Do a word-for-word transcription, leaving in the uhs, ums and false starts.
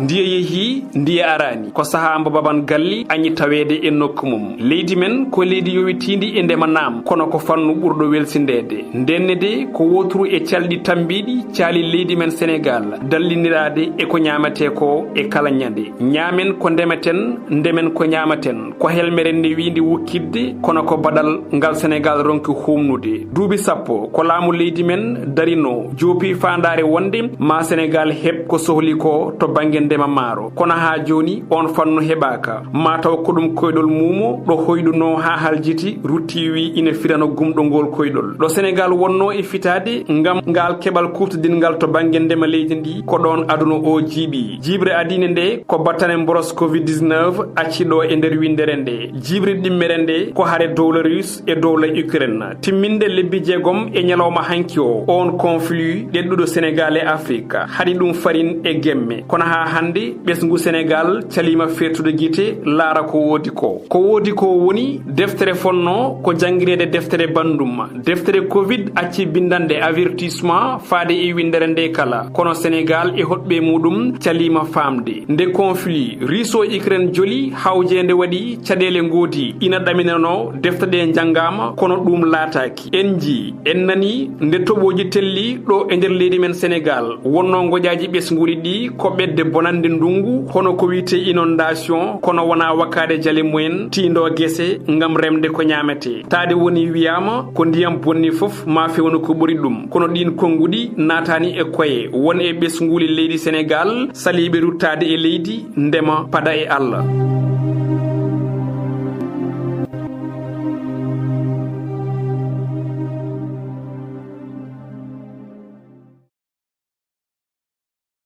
Ndiye yehii, ndiye araani. Ko sahaa mbo baban galli añi taweede e nokku mum. Leydi men ko leydi yowitiindi e ndema naam, kono ko fannu ɓurɗo welsindeede. Ndenne de ko wooturu e calɗi tambiiɗi caali leydi men Senegaal, dalliniraade e ko ñaametee ko e kala ñande. Ñaamen ko ndemeten, ndemen ko ñaamaten. Ko helmere newiinde wukkitde, kono ko baɗal ngal Senegaal ronki huumnude. Duuɓi sappo ko laamu leydi men darinoo, joopi faandaare wonde ma Senegaal heɓ ko sohli ko to bannge ndema maaro. Kono haa jooni, oon fannu heɓaaka. Ma taw ko ɗum koyɗol muumo ɗo hoyɗunoo haa haljiti, rutti wi ina firano gumɗo ngool koyɗol. Ɗo Senegaal wonnoo e fitaade ngam ngaal keɓal kuuftodinngal to bannge ndema leydi ndi, ko ɗoon aduna o jiiɓi. Jiiɓre adiinde nde ko battane mboros covid dix-neuf acci ɗo e nder winndere nde. Jiiɓri ɗimmere nde ko hare dowla Russe e dowla Ukraine. Timminde lebbi jeegom e ñalawma hanki o, oon conflit ɗeɗɗuɗo Senegaal e Afrik haɗi ɗum farin e gemme. Kono haa hannde, ɓesngu Senegaal caliima feertude gite, laara ko woodi ko. Ko woodi ko woni, deftere fonnoo ko janngireede deftere banndum. Deftere covid acci binndanɗe avertissement faade e winndere nde kala. Kono Senegaal e hoɗɓe muɗum caliima faamde. Nde conflit Russo-Ukraine joli, hawjeende waɗi, caɗeele ngoodi, ina ɗaminanoo, defte ɗe njanngaama, kono ɗum laataaki. En njii, en nanii, nde toɓooji telli ɗo e nder leydi men Senegaal, wonnoo ngoƴaaji ɓesnguuli ɗi ko ɓetde bonannde ndunngu, hono ko wiyetee inondation, kono wonaa wakkaade jale mumen, tiindoo gese ngam remde ko ñaametee. Taade woni wiyaama ko ndiyam bonni fof ma fewnu ko ɓuri ɗum. Kono ɗiin konnguɗi naataani e koye won e ɓesnguuli leydi Senegaal, saliiɓe ruttaade e leydi, ndema, paɗa e Allah.